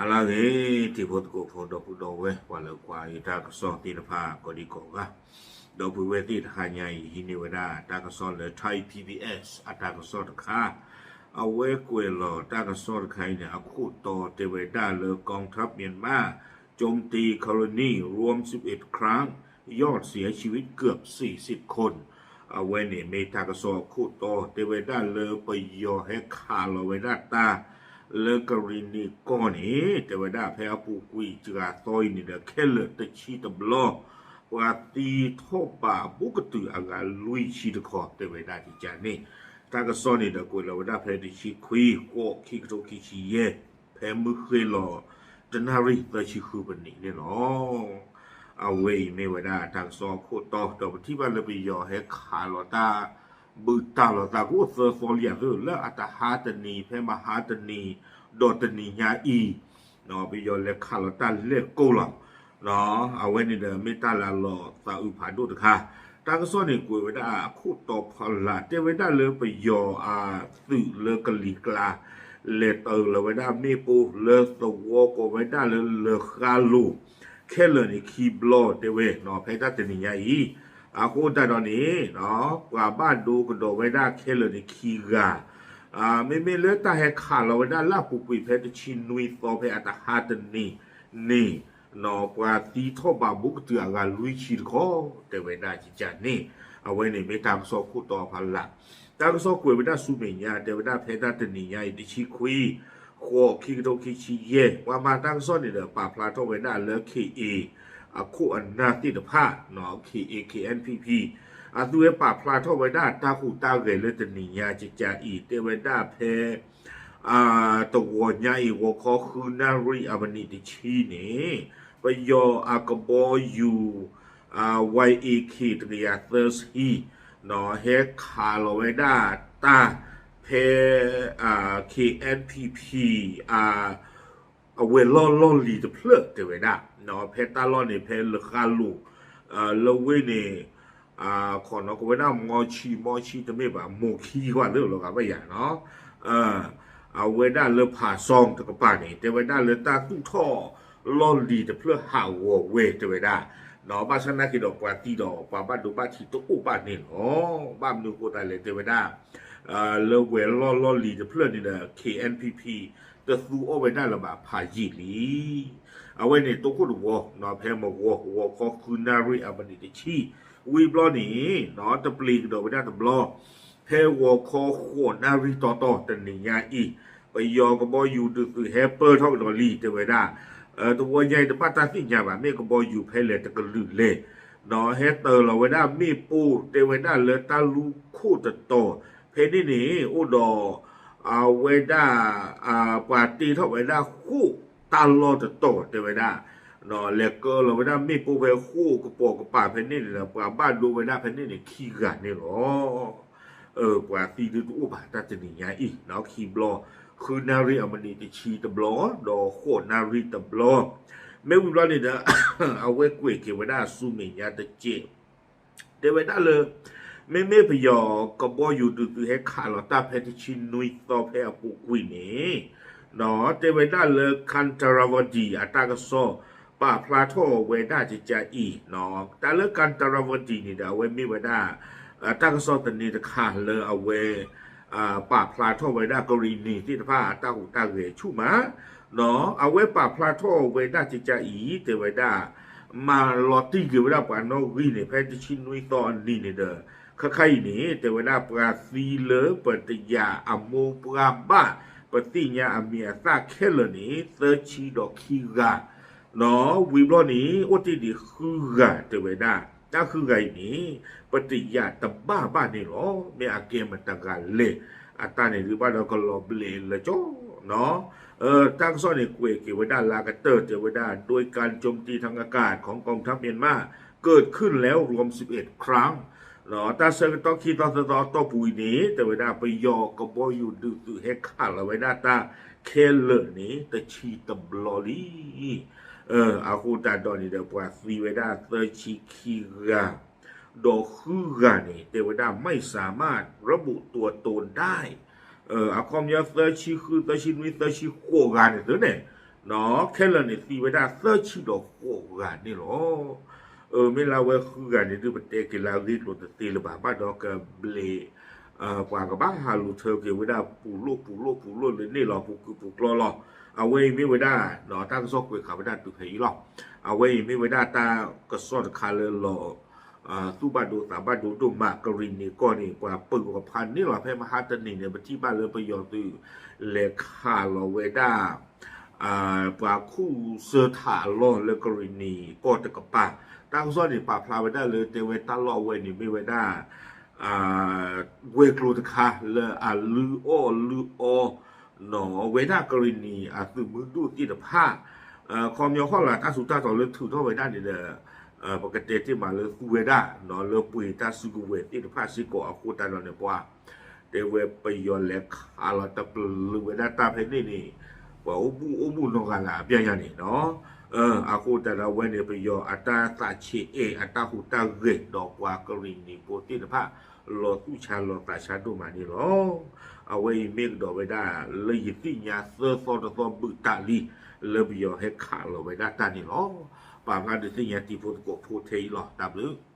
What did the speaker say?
ဟါလၢအဂ့ၤ တံၤဖိသကိးဖိ ဒီပုၢ်ဒီဝဲၢ် ပှၤလၢကွၢ်ယတၢ်ကစီၣ်သ့ၣ်တဖၣ် ကိးဒံကိးဂၤ, ဒီပုၢ်ဝဲၢ်သ့ၣ်တဟါညါအံၤ ဟံးန့ၢ်ဝဲဒၣ်တၢ်ကစီၣ်လၢ Thai P B S အတၢ်ကစီၣ်တခါ, အဝဲကွဲးလီၤတၢ်ကစီၣ်တခါအံၤန့ၣ် အခိၣ်တီတဲဝဲဒၣ်လၢ กองทัพเมียนมาโจมตีกรณีรวมสิบเอ็ดครั้ง ยอดเสียชีวิตเกือบสี่สิบคน အဝဲန့ၣ်မ့ၢ်တၢ်ကစီၣ်အခိၣ်တီ တဲဝဲဒၣ်လၢပယီၤဟဲခးလီၤဝဲဒၣ်တၢ် လၢကရံၣ်နံၣ်ကီၢ်န့ၣ် တဲဝဲဒၣ်ဖဲအပူၤကွံာ်စှၤသီအံၤန့ၣ်ဒီး ခဲလၢာ်တဆံတဘျီ ပှၤသံထီၣ်ဘးဘူးကတုၤအဂၤလွံၢ်ဆံတခီ တဲဝဲဒၣ်ကကန့ၣ်, တၢ်ကစီၣ်န့ၣ်ဒီးကွဲးလီၤဝဲဒၣ်ဖဲတဆံခွံ ဃိး ခံကထိခံဆံယဲၢ် ဖဲမုၢ်ဃ့လီၤ တနၣ်ရံၣ်သၢဆံဃုပနံးန့ၣ်လီၤ. အဝဲအံၤမ့ၢ်ဝဲဒၣ်တၢ်ကစီၣ်အခိၣ်တီ ဒီးပထံၣ်ဘၣ်လၢပယီၤဟဲခးလီၤတၢ် ဘုးတၢ်လီၤသးကအိၣ်သၢသီလံဧါသ့ၣ် လၢအတဟါတနံၤ ဖဲမဟါတနံၤ ဒီးတနံၤညါအံၤ ပယီၤလဲၤခးလီၤတၢ်လဲၣ်ကိးလီၤ. အဝဲန့ၣ်ဒီးမ့ၢ်တၢ်လၢအလီၤသးအုးဖးဒိၣ်တခါ, တၢ်ကစီၣ်န့ၣ်ကွဲးဝဲဒၣ်အခိၣ်တီဖီလာ် တဲဝဲဒၣ်လၢပယီၤအသုးလၢကလံၤကျါ လဲၤတ့ၢ်လီၤဝဲဒၣ်မ့ၣ်ပိၢ်လၢသဝီကိးဝဲဒၣ်လၢလၢဃါလိၤ ခဲလၢာ်န့ၣ်ခံဘျီ တဲဝဲ ဖဲတၢ်တနံၤညါအံၤ, အဃိသတးဒီးန့ၣ် ပှၤဘၣ်ဒိကဒီးဝဲဒၣ်ခဲလၢာ်န့ၣ်ခံဂၤ, မ့မ့ၢ်လၢတၢ်ဟဲခးလီၤဝဲဒၣ်လၢအပူၤကွံာ်ဖဲတဆံနွံသီဖဲအတဟါတနံၤန့ၣ် ပှၤသံထီၣ်ဘးဘူးကတုၤအဂၤလွံၢ်ဆံတခီ တဲဝဲဒၣ်ကကန့ၣ်, အဝဲန့ၣ်မ့ၢ်တၢ်ကစီၣ်ခိၣ်တီဖီလာ်, တၢ်ကစီၣ်ကွဲးဝဲဒၣ်ဆူမဲာ်ညါ တဲဝဲဒၣ်ဖဲတၢ်တနံၤညါအံၤ တဆံခွံ ဃိး ခံကထိခံဆံယဲၢ် ပှၤမၤတၢ်ကစီၣ်န့ၣ်ဒီး ပာ်ဖျါထီၣ်ဝဲဒၣ်လၢ K A အခိၣ်အနၢ်သ့ၣ်တဖၣ် K A K N P P အသုဝဲပာ်ဖျါထီၣ်ဝဲဒၣ်တၢ်ဟူးတၢ်ဂဲၤလၢတနံၤညါကကအံၤ တဲဝဲဒၣ်ဖဲ တဂီၤညါအံၤ ဂီၤခီဃုနၣ်ရံၣ်အမံးနံးတဆံန့ၣ် ပယီၤအကဘီယူၤ Y A K တကယၤသၢဆံ ဟဲခးလီၤဝဲဒၣ်တၢ်ဖဲ K N P P အဝဲၤလီၢ်လီၢ်လံၤတဖျၢၣ်တဲဝဲဒၣ်, ဖဲတၢ်လီၢ်န့ၣ် ဖဲလၢဃါလိၤ လၢဝ့ၢ်န့ၣ် ခိးနီၣ်ကဝဲဒၣ် မီဆံ မီဆံတမ့ၢ်ဘၣ် မိၢ်ခံဝဲလၢလီၤဂာ်ဘၣ်ယၤနီၤ, အဝဲဒၣ်လၢဖးစီတကပၤန့ၣ် တဲဝဲဒၣ်လၢတၢ်သူၣ်ထီၣ်လီၢ်လံၤတဖျၢၣ်ဟးဂီၤဝဲတဲဝဲဒၣ်, ဘၣ်ဆၣ်နာ်က့ဒီးပှၤသံဒီးပှၤဘၣ်ဒိဘၣ်ထံးတအိၣ်ဘၣ်န့ၣ်လီၤ. ဘၣ်မနုၤအဃိသတးလဲၣ်တဲဝဲဒၣ် လၢဝဲၤလီၢ်လီၢ်လံၤတဖျၢၣ်န့ၣ်ဒီး K N P P တသူအီၣ်ဝဲဒၣ်လၢၤဘၣ်ဖးယံာ်လံ. အဝဲန့ၣ်တိခိၣ်တဝီ ဖဲမဂီၤ ဂီၤခီဃုနၣ်ရံၣ်အမံးနံးတဆံ ဝံၤဘျီန့ၣ် တပျံၤကဒီးဝဲဒၣ်တဘျီ ဖဲဂီၤခီဃိးနၣ်ရံၣ်တီတီတနံၤညါအံၤ ပယီၤကဘီယူၤဒုးသုးဟဲပၢၢ်ထီၣ်ကဒီးလံ တဲဝဲဒၣ် တဝီညါအံၤတဘၣ်တၢ်သ့ၣ်ညါဘၣ် မ့ၢ်ကဘီယူၤဖဲလဲၣ်တကလုာ်လဲၣ် ဟဲတ့ၢ်လီၤဝဲဒၣ်မ့ၣ်ပိၢ် တဲဝဲဒၣ်လၢတၢ်လူၢ်ခိၣ်တတီၤ ဖဲန့ၣ်န့ၣ် အိၣ်ဒီး အဝဲဒၣ် ပှၤတ့ထီၣ်ဝဲဒၣ်ဃိၣ်တၢ်လီၢ်တတီၤ တဲဝဲဒၣ် လဲၤကၢလီၤဝဲဒၣ်မ့ၣ်ပိၢ်ဖဲဃိၣ်ကပိာ်ကပၤဖဲန့ၣ်န့ၣ်ဒီး ပှၤဘၣ်ဒိဝဲဒၣ်ဖဲန့ၣ်န့ၣ် ခံဂၤန့ၣ်လီၤ. ပှၤသံဒုတအိၣ်ဘၣ်တၢ်တနံၤညါအံၤ ခံဘျီ ဃုနၣ်ရံၣ်အမံးနံးတဆံတဘျီ ဒီးဃိးနၣ်ရံၣ်တဘျီ မ့ၢ်ဝံၤဘျီန့ၣ်ဒီး အဝဲကွဲးက့ၤဝဲဒၣ်ဆူမဲာ်ညါတကဲး တဲဝဲဒၣ်လၢ မ့မ့ၢ်ပယီၤကဘီယူၤဒုးသုးဟဲခးလီၤတၢ်ဖဲတဆံနွံသီဖဲအပူၤကွံာ်န့ၣ် တဲဝဲဒၣ်လၢ Kanchanaburi အတၢ်ကစီၣ် ပာ်ဖျါထီၣ်ဝဲဒၣ်ကကအံၤ တၢ်လၢ Kanchanaburi န့ၣ်ဒီး အဝဲမ့ၢ်ဝဲဒၣ် တၢ်ကစီၣ်သန့တခါလၢအဝဲ ပာ်ဖျါထီၣ်ဝဲဒၣ်ကရံၣ်နံၤသ့ၣ်တဖၣ်အတၢ်ဟူးတၢ်ဂဲၤဆူၣ်မး အဝဲပာ်ဖျါထီၣ်ဝဲဒၣ်ကကအံၤ တဲဝဲဒၣ် မၤလီၤတံၢ်က့ၤဝဲဒၣ်ပှၤနီၣ်ဂံၢ်န့ၣ် ဖဲတဆံနွံသီအနံၤန့ၣ်ဒီး ခါခါအံၤန့ၣ် တဲဝဲဒၣ်ပှၤသံလၢပတယာ်အမိၢ်ပှၢ်ဘၣ် ပသ့ၣ်ညါအမံၤအသၣ်ခဲလၢာ်န့ၣ် သၢဆံဒီးခံဂၤ ဒီးဝံၤဘျီန့ၣ် အိၣ်တ့ၢ်ဒံးဃုဂၤ တဲဝဲဒၣ် တၢ်ဃုဂၤအံၤန့ၣ် ပတယာ်တဘၣ်ဘၣ်န့ၣ်လီၤ. မ့ၢ်အကဲမတၤတဂၤလဲၣ် အတၢ်န့ၣ်ဒုးဘၣ်ဒီးကလီၤဘျဲးလၢာ်ကၠီ တၢ်ကစီၣ်န့ၣ် ကွဲးက့ၤဝဲဒၣ်လၢအကတၢၢ် တဲဝဲဒၣ် โดยการโจมตีทางอากาศของกองทัพเมียนมาเกิดขึ้นแล้วรวมสิบเอ็ดครั้ง တၢ်ဆၢကတီၢ်ခံသီသၢသီအတီၢ်ပူၤအံၤန့ၣ် တဲဝဲဒၣ် ပယီၤကဘီယူၤဒုးသုးဟဲခးလီၤဝဲဒၣ်တၢ်ခဲလၢာ်န့ၣ် တဆံတဘျီလံ. အဃိသတးဒီးန့ၣ်ဒီး ပှၤသံဝဲဒၣ်သၢဆံခံဂၤ ဒီးဃုဂၤန့ၣ် တဲဝဲဒၣ် ไม่สามารถระบุตัวตนได้ အခီပညီသၢဆံဃု သၢဆံနွံ သၢဆံဃိးဂၤန့ၣ်သုန့ၣ် ခဲလၢာ်န့ၣ်သံဝဲဒၣ်သၢဆံဒီးဃိးဂၤန့ၣ်လီၤ. အမ့ၢ်လၢအဝဲဃုဂၤန့ၣ်ဒုး ပတဲက့ၤလၢအဂ့ၢ်ကျိၤတသ့လၢၤဘၣ် ဘၣ်ဒီးကဘျံး ပှၤကဘၣ်ဟးလူၤထၢက့ၤဝဲဒၣ်ပူၤလိၣ်ပူၤလိၣ်ပူၤလိၣ်လၢန့ၣ်လီၤ ပူၤကုာ်ပူၤကျီလီၤ. အဝဲအံၤမ့ၢ်ဝဲဒၣ် တၢ်ကစီၣ်ကွဲးဃာ်ဝဲဒၣ်တုၤဖဲအံၤလီၤ. အဝဲအံၤမ့ၢ်ဝဲဒၣ်တၢ်ကစီၣ်တခါလၢလီၤ သူၣ်ဘၣ်ဒိသးဘၣ်ဒိဒိၣ်မး ကရံၣ်နံၤကီၢ်န့ၣ် ပှၤပၢၤကီၢ်ဖးန့ၣ်လီၤ. ဖဲမဟါတနံၤန့ၣ် ပထံၣ်ဘၣ်လၢပယီၤသုး လဲၤခးလီၤဝဲဒၣ် ပှၤခူၣ်စၢထးအလီၢ်လၢကရံၣ်နံၤကီၢ်တကပၤ တၢ်ကစီၣ်န့ၣ် ပာ်ဖျါဝဲဒၣ်လၢတဲဝဲတၢ်လီၢ်အဝဲန့ၣ်မ့ၢ်ဝဲဒၣ် ဝဲၤကျိၤတခါလၢအလုၢ်အီၣ်လုၢ်အီ နီၣ် ဝဲဒၣ်ကရံၣ်နံၤအသုးမုၢ်ဒိၣ်သ့ၣ်တဖၣ် ခီပညီဃီလၢတၢ်ထူးတၢ်တီၤလၢထုးထီၣ်ဝဲဒၣ်န့ၣ်ဒီး ပကတဲတ့ၢ်မးလၢသူဝဲဒၣ် လၢပှ့ၤတၢ်စုကဝဲၤသ့ၣ်တဖၣ်စ့ၢ်ကီးအဃိသတးဒီးန့ၣ် ပှၤ တဲဝဲပယီၤလဲၤခးလီၤတပျုာ်ဝဲဒၣ်တၢ်ဖဲန့ၣ်န့ၣ် ပှၤအိၣ်ဘူၣ်အိၣ်ဘူၣ်နီတဂၤလၢအပျၢ်ညါန့ၣ်နီၣ်. အဃိသတးဒီးအဝဲန့ၣ် ပယီၤအတၢ်သးဆံးအဲၣ်အတၢ်ဟူးတၢ်ဂဲၤဒီးပှၤကရံၣ်နံၤဖိသ့ၣ်တဖၣ် လီၤသူၣ်ဆါလီၤသးဆါဒိၣ်မးန့ၣ်လီၤ. အဝဲအံၤမ့ၢ်ကဒီးဝဲဒၣ်လၢယသ့ၣ်ညါသၢသီတသီဘုးတးလံ လၢပယီၤဟဲခးလီၤဝဲဒၣ်တၢ်န့ၣ်လီၤ. ပာ်ဖျါဒုးသ့ၣ်ညါတံၤဖိသကိးဖိထဲအံၤလီၤ. တၢ်ဘျုး